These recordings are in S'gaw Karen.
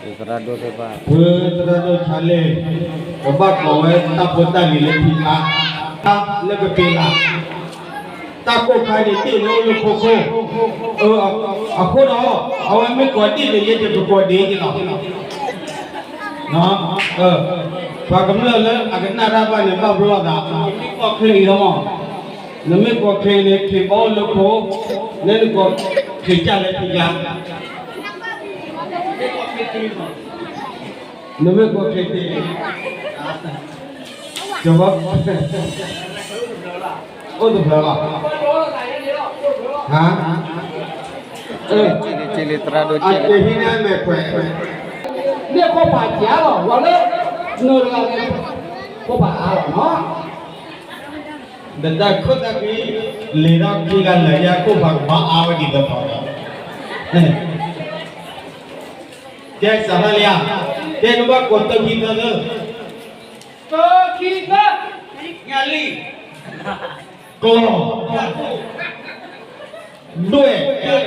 သရၣ်ဒိၣ်သ့ၣ်တဖၣ်, ဖုသရၣ်ဒိၣ်ဆါလ့ၣ်, ပဘၣ်ကိးဝဲတၢ်ဖိတၢ်လံၤလၢထံကျါ, လၢကပ့ၤလး, တၢ်ကိၢ်ခါန့ၣ်တ့ၢ်လၢလၢခိခိၣ်, အဃိဒီး အဝဲမ့ၢ်ကိးဒ့ၣ်န့ၣ် ယဲယကကိးဒ့ၣ်က့ၤလီၤ. ပှၤကမျၢၢ်လၢအကနၣ်တၢ်ဘၣ်န့ၣ် ဘၣ်ဘျီသး, မ့ၢ်ကိးချ့လီၤမး, နမ့ၢ်ကိးချ့န့ၣ် ချ့ဘီအိၣ်လၢခိ, နမ့ၢ်ကိးချ့ကၢ်လၢထံကျါ နမ့ၢ်ကိးချ့တ့ၢ်, ကဘီ, အိၣ်တဖျၢၣ်လီၤ, ဟါ, အကဟံးန့ၢ်မဲာ်ခွဲး, မ့ၢ်ခိၣ်ဖးကၢ်လီၤ, ဝံၤလၢ, နတဂၤန့ၣ်, ခိၣ်ဖးအါလီၤနီၤ, ဒီးတၢ်ခိၣ်တၢ်ခံ, လဲၤထီၣ်ခံဂၤလၢာ်ယဲ ခိၣ်ဖးကဘၣ်အါဝဲဒ်သိးသိးလီၤ. ကဲစးထီၣ်လံဧါ, ကဲကဘၣ်ကိးတၢ်ခံသၢသၢ, တၢ်ခံသၢ, ညၣ်လံ, ကျီ, ဒွဲၣ်,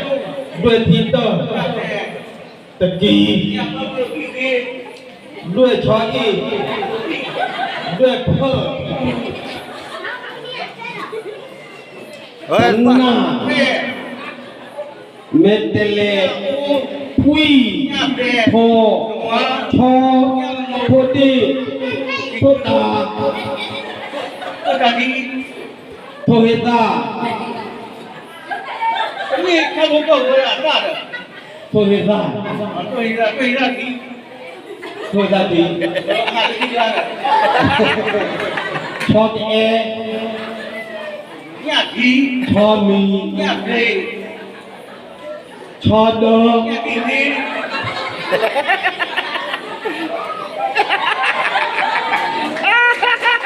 ဒွဲၣ်ထံတၢၢ်, တကံ, ဒွဲၣ်ဆီအ့ၣ်, ဒွဲၣ်ဖၢၣ်, နၢ်, မဲာ်တဲးလဲး, ဖှံ, ထိ, ဆီ, ဖိဒ့ၣ်, ထိၣ်တၢ်, ထိၣ်ဟ့သၣ်, ထိၣ်ဟ့သၣ်, ထိၣ်ဟ့သၣ်ထံ, ဆီတအဲ, ဆီမံၤ, ဆီဒၢ, တၢ်, ဆီန့ၣ်အိၣ်ဒီးဆီ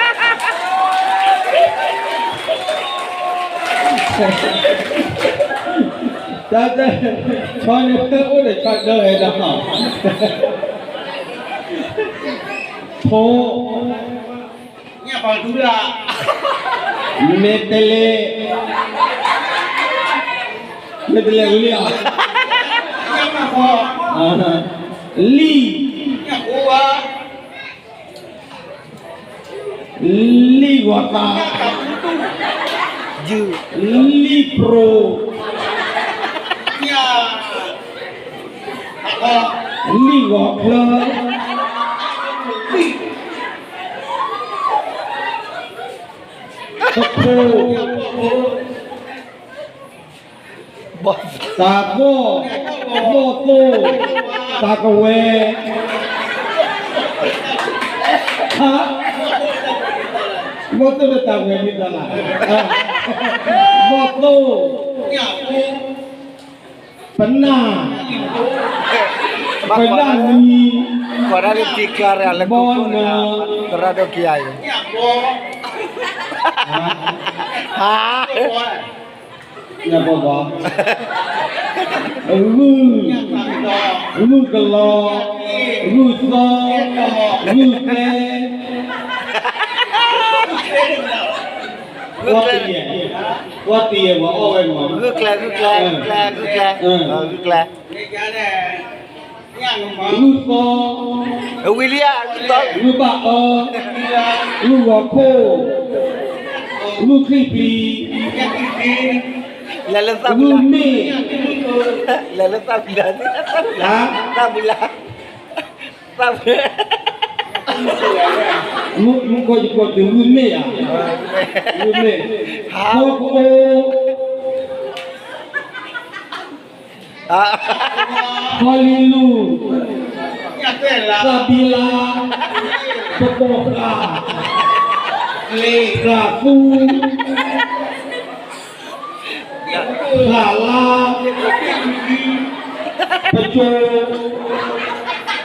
ဒၢဝဲဒီး, ဖိ, မဲာ်တဲးလဲး, မဲာ်တဲးလဲးဝံၤလံဧါ, လံၣ်, လံၣ်ဂီၤသး, လံၣ်ပြိၤ, လံၣ်ဂီၤချၢ, တခိၣ်, တၢ်ဘီၣ်, ဘီၣ်သိၣ်, တၢ်ကဝဲၤ, ဘီၣ်သိၣ်ဒီးတၢ်ကဝဲၤမ့ၢ်တၢ်လၢ်, ဘီၣ်သိၣ်, ပနၢ်, ပနၢ်နံၤ, ဘီၣ်နၢ်, ညၣ်ဘီဘီ, ဂုၢ်, ဂုၢ်ကလီ, ဂုၢ်သီ, ဂုၢ်ကျဲ, ဂုၢ်ကျဲ, ဂုၢ်ကျဲ, ဂုၢ်ကျဲ, ဂုၢ်ကျဲ, ဂုၢ်ကျဲ, ဂုၢ်သီ, ဝံၤလံဧါ, ဂုၢ်ဘၣ်အီ, ဂုၢ်ဂီၤခိၣ်, ဂုၢ်ချံၣ်ပျံၤ, လဲၤလၢသၣ်ပူၤလၢ်, ဂုၢ်မ့ၣ်, လဲၤလၢသၣ်ပူၤလၢ်, သၣ်ပူၤလၢ်, သၣ်ပူၤ, မုၢ်ကီၢ်ယကီၢ်တုၤဂုၢ်မ့ၣ်ဧါ, ဂုၢ်မ့ၣ်, ဟါ, ဟီၣ်ကအိ, ဟီၣ်လံလူၢ်, သၣ်ဘံလါ, ပကိာ်ဃာ်, ဃာ်သူ, ဃာ်လါ, ပစိၤ,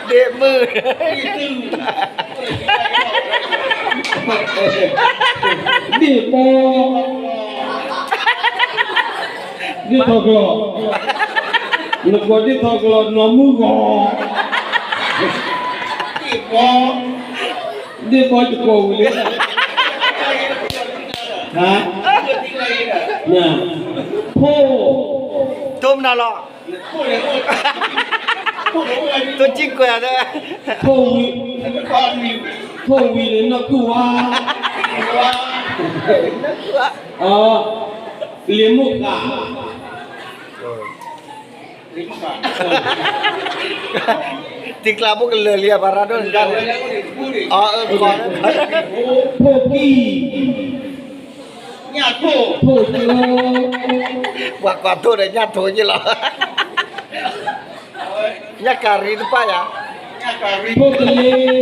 ဒ့ၣ်မုၢ်, ဒ့ၣ်ဘီ, ဒ့ၣ်ထီၣ်ကျီၢ်, နကိးဒ့ၣ်ထီၣ်ကျီၢ် နီၢ်မုၢ်ဂီၤ, ဒ့ၣ်ဘီ, ဒ့ၣ်ဘီယကိးဝံၤလံ, ဖိ, တိၢ်မနုၤလီၤ, ဖိ သိၣ်ကံၢ်ကွဲးဒီး ထိၣ်ဝံၤ, ထိၣ်ဝံၤန့ၣ်နီၢ်ကုၢ်ဝါ, လ့မိၢ်ဃာ်, တံၤကျါဖိကလၢာ်လံ ပှၤရၤဒိၣ်န့ၣ်, အၢ ထိၣ်ကံၢ်, ထိၣ်ကံၢ်, ပှၤကွၢ်ထိၣ်ဒီးညၣ်ထိၣ်က့လီၤ, ညၣ်ကၤရံတပၣ်ယၤ, ထိၣ်တလ့,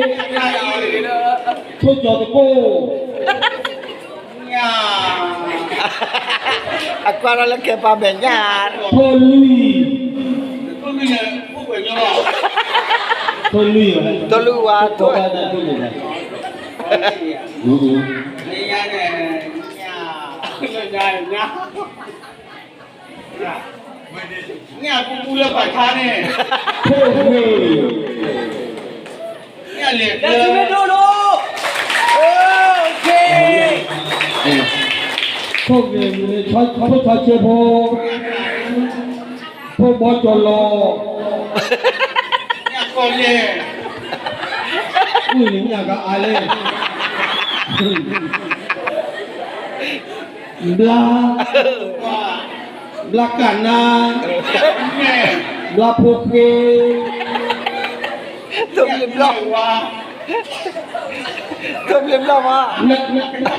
ထိၣ်ကၠီၤသကိး အကွၢ်ထီၣ်လၢခဲပာ်မဲာ်ညၣ်, ထိၣ်လွံၢ်, ထိၣ်လွံၢ်, ထိၣ်လွံၢ်ဝါ, ထိၣ်, ညၣ်ပူပူလၢပှၤဆါန့ၣ်, ထိၣ်ဂ့ၤ, ညၣ်လဲၤကျဲ, ထိၣ်ဂ့ၤ, ထိၣ်ဆီဆဲဖိ, ထိၣ်ဘီကၠီၤလီၤ, ညၣ်ကီၢ်လဲၣ်, အုၣ်န့ၣ်ညၣ်ကအါလဲၣ်, ဘျါ, ဘျါကၣ်နါ, ဘျါဖိဃ့, ထိၣ်ဘျ့ဘျီၣ်, ထိၣ်ဘျ့ဘျီၣ်မး, ထိၣ်,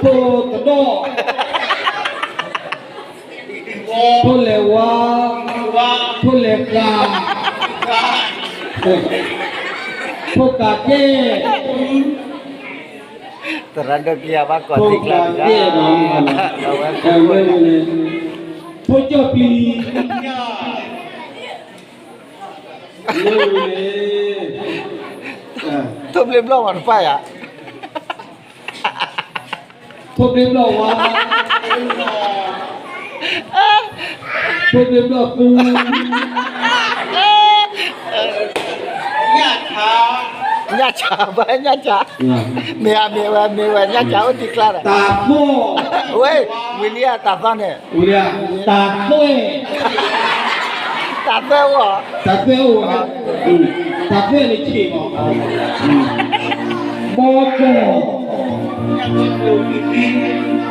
ထိၣ်တဒီၣ်, ထိၣ်လဲၤဝါ, ထိၣ်လဲၤဃာ်, ထိၣ်ကးကဲၣ်, သရၣ်ဒိၣ်က့ၤအဘၣ်ကိးသံကျါတဂၤ, အဝဲ, ထိၣ်ကၠီၣ်ပျံၤ, ထိၣ်ဘျ့ဘျီၣ်မးတပၣ်ယၤ, ထိၣ်ဘျ့ဘျီၣ်ဝါ, ထိၣ်ဘျ့ဘျီၣ်သူ, ညၣ်ဆၣ်, ဘၣ်ညၣ်ဆၣ်, မ့ၢ်အမ့ၢ်ဝဲ မ့ၢ်ဝဲညၣ်ဆၣ်အိၣ်တံၢ်ကျါဒီး, တၢ်သွဲၣ်, ဝဲ, ဝံၤလံဧါ တၢ်သွဲၣ်န့ၣ်, ဝံၤလံဧါ, တၢ်သွဲၣ်, တၢ်သွဲၣ်အိၣ်, တၢ်သွဲၣ်အိၣ်, တၢ်သွဲၣ်န့ၣ်ဆံးမး, ဘီကီၢ်,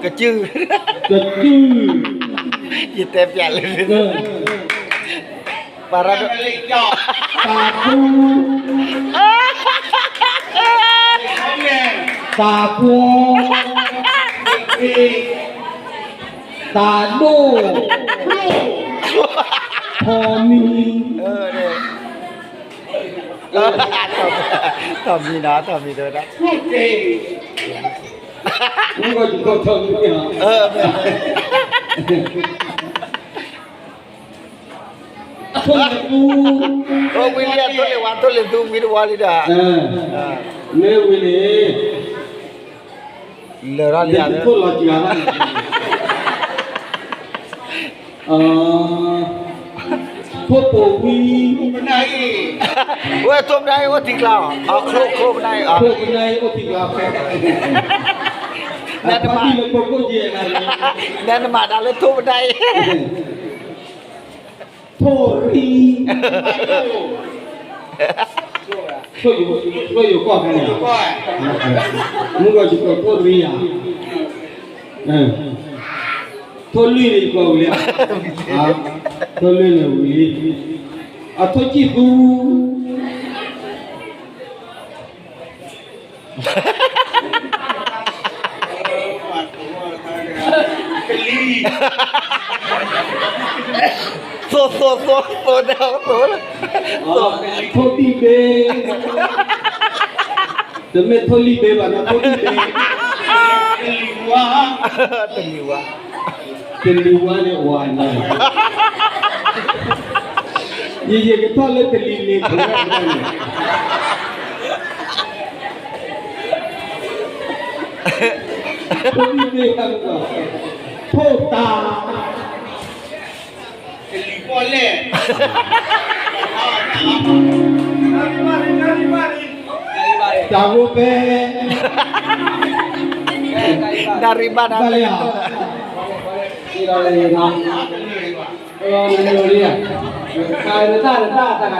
ကစုၢ်, ကစုၢ်, ယတဲပျးလၢ ပှၤရၤဒိၣ်, တၢ်ပူ, တၢ်ပူ, တၢ်ဒိၣ်, ထိၣ်မံၤ, ထိၣ်မံၤနီၤ ထိၣ်မံၤတဝဲဒၣ်, ထိၣ်လဲၤသူ, ထိၣ်လဲၤဝါ ထိၣ်လဲၤသူဝံၤတဝီလံဒီး, မ့ၢ်ဝံၤန့ၣ်, လၢာ်ထီၣ်လံ, ထိၣ်လီၤစှၤလီၤ, ထိၣ်ပိာ်ဝံၤ, ဝဲထိၣ်ပနၢ်အံၤအိၣ်ထံကျါ, ချိၣ်ချိၣ်ပနၢ်အံၤ, ထိၣ်ပနၢ်အံၤအိၣ်ထံကျါ, နမၤ, နမၤတၢ်လၢထိၣ်ပနၢ်အံၤ, ထိၣ်ရံ, ထိၣ်ယိၤကီၢ်ဖဲန့ၣ်, မုၢ်ဂီၤယကိးထိၣ်ရံဧါ, ထိၣ်လွံၢ်န့ၣ်ယကိးဝံၤလံ, ထိၣ်လွံၢ်န့ၣ်ဝံၤလံ, အထိၣ်ကံၢ်သူ သိၣ်သိၣ်သိၣ်သိၣ်ဒၣ်သိၣ်, ထိၣ်ဘံၣ်ဘ့, တမ့ၢ်ထိၣ်လံၣ်ဘ့ဘၣ်နီၤ ထိၣ်ဘံၣ်ဘ့, တလံၤဝါ, တလံၤဝါန့ၣ်ဝါန့ၣ်, ယယကထီၣ်လၢတလံၤန့ၣ်, ထိၣ်တၢ်, တၢ်ဝဲဖဲ, နၣ်ရံၣ်ဘၣ်နၤ, ဘၣ်လံဧါ. နလံၤဧါ, တၢ်တၢ်တၢ်တၢ်တၢ်,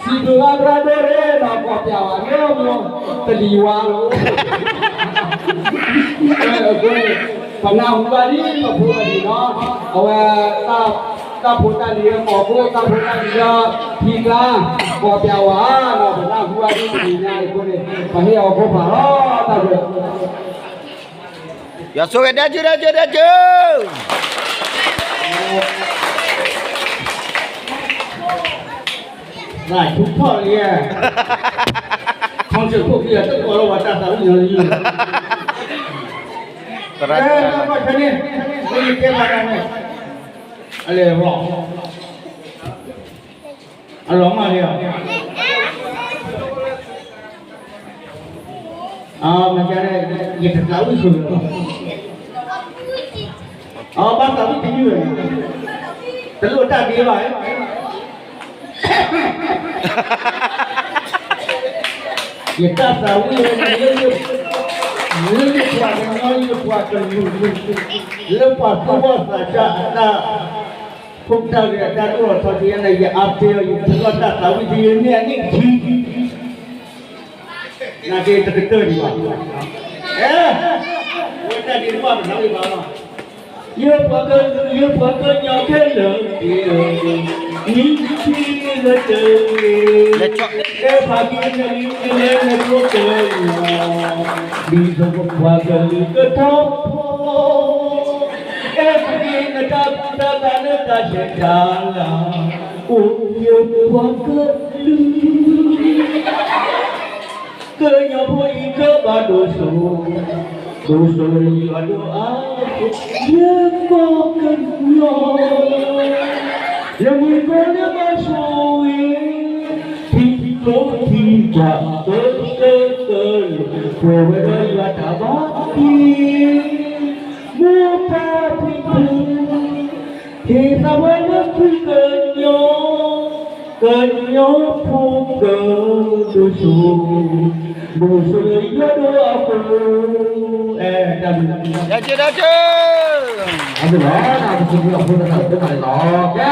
စံးဘျုးဘၣ်သရၣ်ဒိၣ်န့ၣ် ဒီးကီၢ်ပၠးဝၤလၢမူ တလံၤဝါလီၤ. အဃိန့ၣ် ပနၢ်ဟူဘၣ်ဒ်ပဖိအလံၤနီၤ, အဝဲ တၢ်ဖိတၢ်လံၤလၢကီၢ်ခိၣ် တၢ်ဖိတၢ်လံၤလၢထံကျါ ကီၢ်ပၠးဝၤနီၤ, ပနၢ်ဟူဘၣ်ဒ်ပလံၤညါအံၤအဃိန့ၣ် ပဟ့ၣ်အီၤခိၣ်ဖးလီၤ တၢ်ဘျုး ယွၤဆိၣ်ဂ့ၤဒဲကၠူ ဒဲကၠူ ဒဲကၠူ. သးဆူၣ်ထီၣ်လံ, ခီၣ်ဆၢၣ်ခိၣ်ခံဂၤ တကိးလၢပှၤတၢ်သးဝံၣ်ညီလံ, သရၣ်, သရၣ်န့ၣ် မ့ၢ်ယတဲဘၣ်တၢ်န့ၣ် အလဲၤလီၤ, အလီၤမၢ်လံဧါ. အမ့ၢ်ကဲ, ယတသးဝံၣ်ဆိလၢၤဘၣ်, အဘၣ်သးဝံၣ်တယုၢ်ဝဲ, တလိၣ်တၢ်ဒ့ဘၣ်, ယတၢ်သးဝံၣ်ဝဲန့ၣ် လၢယပှၤကညီ ယပှၤကလုာ်, လၢပှၤသူၣ်ဘီၣ်သးစၢ်အတၢ် ဖိတၢ်ဂဲၤအတၢ်ဒိၣ်ထီၣ်ထီထီၣ်န့ၣ် ယအါပ့ၤအီၤ ယထူလီၤတၢ်သးဝံၣ်တယုၢ်န့ၣ်အနံၣ်ခံ, နာ်က့တကတၢၢ်ဒံးဘၣ်, အဲ, ဝဲတၢ်ဒ့တဘၣ်ပနၢ်ဝံၣ်ဘၣ်လီၤ, ယပှၤကလုာ် ယပှၤကညီခဲလၢာ်, နံၣ်ခံလၢတဂ့ၤ, အဲၣ်ဖးက့ၤနလံၤ နလဲၤနကျိၤကလီၤ, ဒ်သိးပပှၤကလုာ်ကထီၣ်ဖီ အဲၣ်ပှၤက့ၤနတၢ်ဘူၣ်တၢ်ဘါလၢတၢ်ဆဲးတၢ်လၤ, အိၣ်ယပှၤကလုာ်, ကညီဖိအံၤကဘၣ်ဒိၣ်စိ, ဒိၣ်စိလၢယွၤဒိၣ်အါ, ယကီၢ်ကညီ လၢမုၢ်ကီၢ်လၢဘၣ်ဆိၣ်ဂ့ၤ, ထံကျိထံကွၢ် ကစၢၢ်ကလိၤ ပှဲၤဝဲဒီးယွၤတၢ်ဘၣ်တ့, မိၢ်ပၢ်ဖံဖု ဟ့ၣ်သးပှၢ်လၢခုကညီ, ကညီဖိကဒိၣ်စိ, ဒိၣ်စိလၢယွၤဒိၣ်အဃိ, အဲ, တၢ်ဘျုး, တၢ်ဘျုး, တၢ်ဘျုးလီၤ, တၢ်ဘျုးလီၤ, ဖိသၣ်တၢ်ဘျုးလီၤ, ကဲ